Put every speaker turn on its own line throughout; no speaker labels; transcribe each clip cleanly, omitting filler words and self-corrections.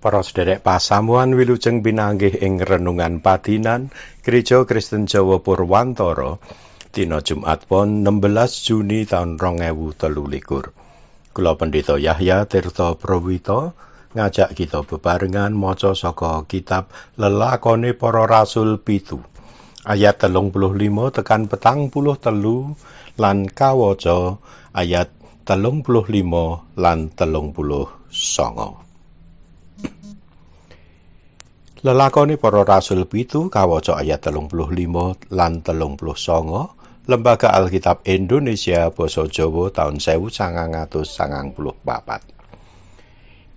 Para sederek pasamuan, wilujeng pinanggih ing renungan padinan Gereja Kristen Jawa Purwantara dina Jumat Pon 16 Juni taun 2023. Kula Pendeta Yahya Tirta Prawita ngajak kita bebarengan maca saka kitab Lelakone Para Rasul 7 ayat 35 tekan 43 lan kawaca ayat 35 lan 39. Lelakone Para Rasul 7 kawaca ayat 35 lan 39, Lembaga Alkitab Indonesia Basa Jawa taun 1994.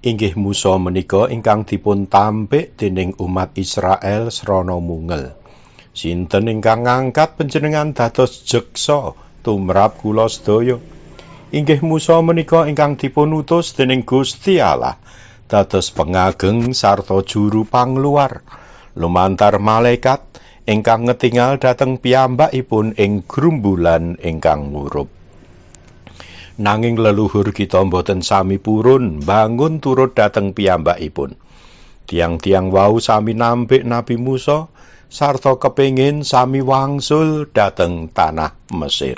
Inggih Musa menika ingkang dipun tampik dening umat Israel srana mungel. Sinten ingkang ngangkat panjenengan dados jeksa tumrap kula sedaya? Inggih Musa menika ingkang dipun utus dening Gusti Allah dados pengageng sarta juru pangluar lumantar malaikat ingkang ngetingal dhateng piyambakipun ing grumbulan ingkang murup. Nanging leluhur kita mboten sami purun bangun turut dhateng piyambakipun. Tiang-tiang wau sami nampik Nabi Musa sarta kepingin sami wangsul dhateng tanah Mesir.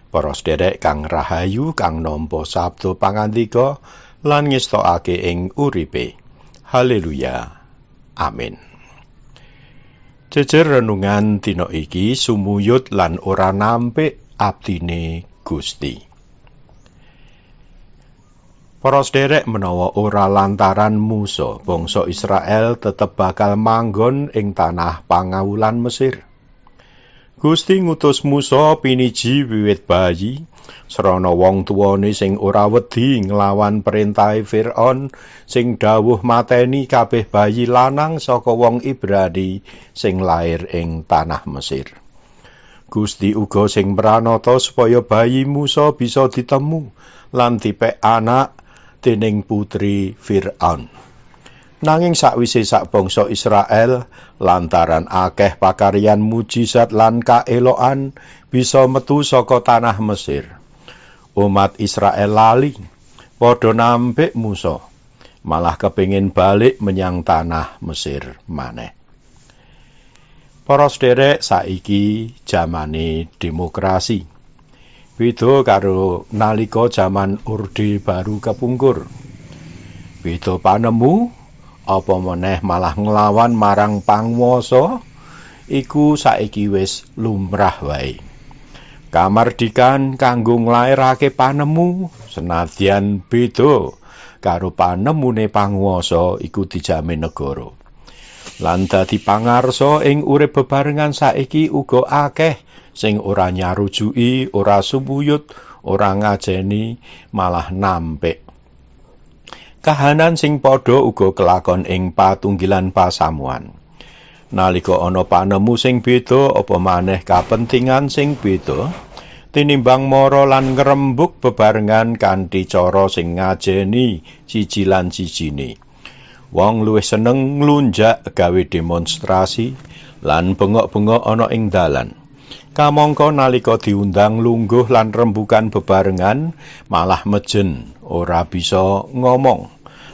Para sederek kang rahayu kang nampa sabda pangandika lan ngestokake ing uripe. Haleluya. Amin. Jejer renungan dina iki, sumuyut lan ora nampik abdine Gusti. Para sederek, menawa ora lantaran Musa, bangsa Israel tetep bakal manggon ing tanah pangawulan Mesir. Gusti ngutus Musa piniji wiwit bayi, srana wong tuwane sing ora wedi nglawan perintahe Firaun sing dawuh mateni kabeh bayi lanang saka wong Ibrani sing lair ing tanah Mesir. Gusti uga sing pranata supaya bayi Musa bisa ditemu lan dipek anak dening putri Firaun. Nanging sakwise sak bangsa Israel lantaran akeh pakaryan mujizat lan kaelokan bisa metu saka tanah Mesir, umat Israel lali, padha nampik Musa, malah kepingin balik menyang tanah Mesir maneh. Para sederek, saiki jamane demokrasi. Beda karo nalika jaman Orde Baru kepungkur. Beda panemu, apa meneh malah nglawan marang panguwasa, iku saiki wis lumrah wae. Kamardikan kanggo nglairake panemu senadyan beda karo panemune panguwasa iku dijamin negara. Lan dadi pangarsa ing urip bebarengan saiki uga akeh sing ora nyarujuki, ora sumuyut, ora ngajeni, malah nampik. Kahanan sing padha uga kelakon ing patunggilan pasamuan. Nalika ana panemu sing beda, apa maneh kapentingan sing beda, tinimbang mara lan ngrembug bebarengan kanthi cara sing ngajeni siji lan sijine, wong luwih seneng nglunjak gawe demonstrasi lan bengok-bengok ana ing dalan. Kamangka nalika diundang lungguh lan rembukan bebarengan malah mejen, ora bisa ngomong.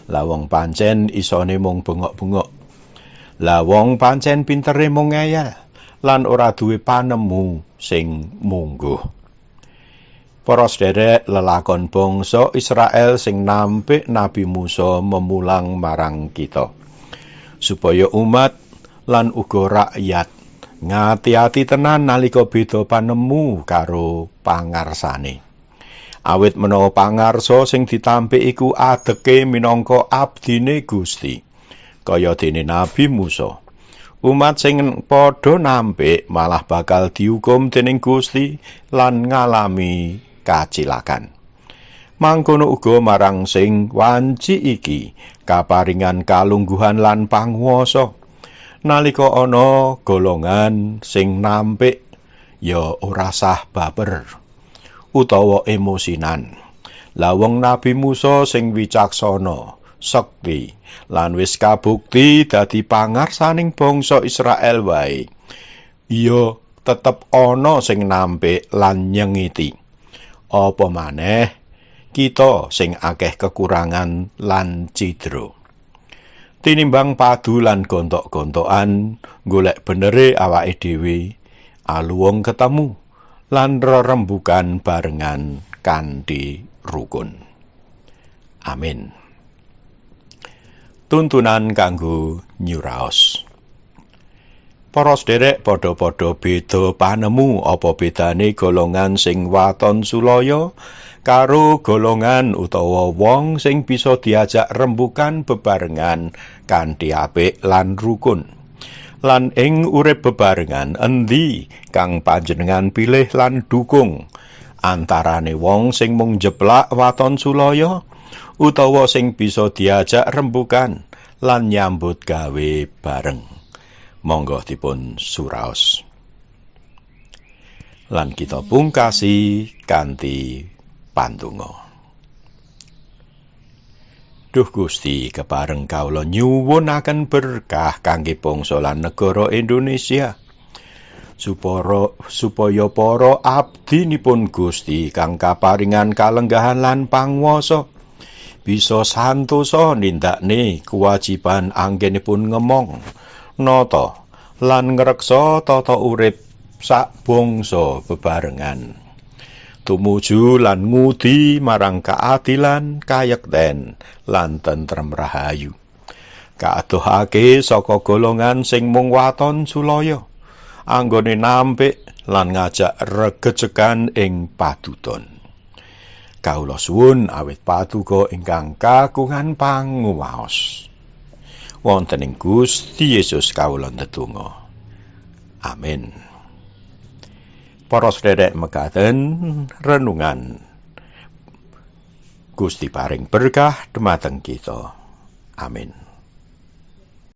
Lah wong pancen isone mung bengok-bengok. Lah wong pancen pintere mung ngeyel lan ora duwe panemu sing mungguh. Para sederek, lelakon bangsa Israel sing nampik Nabi Musa memulang marang kita supaya umat lan uga rakyat ngati-ati tenan nalika beda panemu karo pangarsane. Awit menawa pangarsa sing ditampik iku adeke minangka abdine Gusti, kaya dene Nabi Musa, umat sing padha nampik malah bakal dihukum dening Gusti lan ngalami kacilakan. Mangkono uga marang sing wanci iki kaparingan kalungguhan lan panguwasa. Nalika ana golongan sing nampik, ya ora sah baper utawa emosinan. Lah wong Nabi Musa sing wicaksana, sekti lan wis kabukti dadi pangarsaning bangsa Israel wae, iya tetep ana sing nampik lan nyengiti. Apa maneh kita sing akeh kekurangan lan cidra. Tinimbang padu lan gontok-gontokan golek benere awake dhewe, aluwung ketemu lan rerembukan barengan kanthi rukun. Amin. Tuntunan kanggo nyuraos. Para sederek, padha-padha beda panemu apa bedane golongan sing waton sulaya karo golongan utawa wong sing bisa diajak rembukan bebarengan kanthi apik lan rukun. Lan ing urip bebarengan endi kang panjenengan pilih lan dukung, antarane wong sing mung jeplak waton sulaya utawa sing bisa diajak rembukan lan nyambut gawe bareng? Monggo dipun suraos. Lan kita pungkasi kanthi pandonga. Duh Gusti, kepareng kawula nyuwunaken berkah kangge bangsa lan negara Indonesia. Supaya para abdinipun Gusti kang kaparingan kalenggahan lan panguwasa bisa santosa nindakne kewajiban anggenipun ngemong, nata lan ngreksa tata urip sak bangsa bebarengan, tumuju lan ngudi marang keadilan, kayekten, lan tentrem rahayu. Kaadohake saka golongan sing mung waton sulaya anggone nampik lan ngajak regecekan ing paduton. Kawula suwun awit Paduka ingkang kagungan panguwaos. Wonten ing Gusti Yesus kawula ndedonga. Amin. Para sederek, mekaten renungan. Gusti paring berkah dumateng kita. Amin.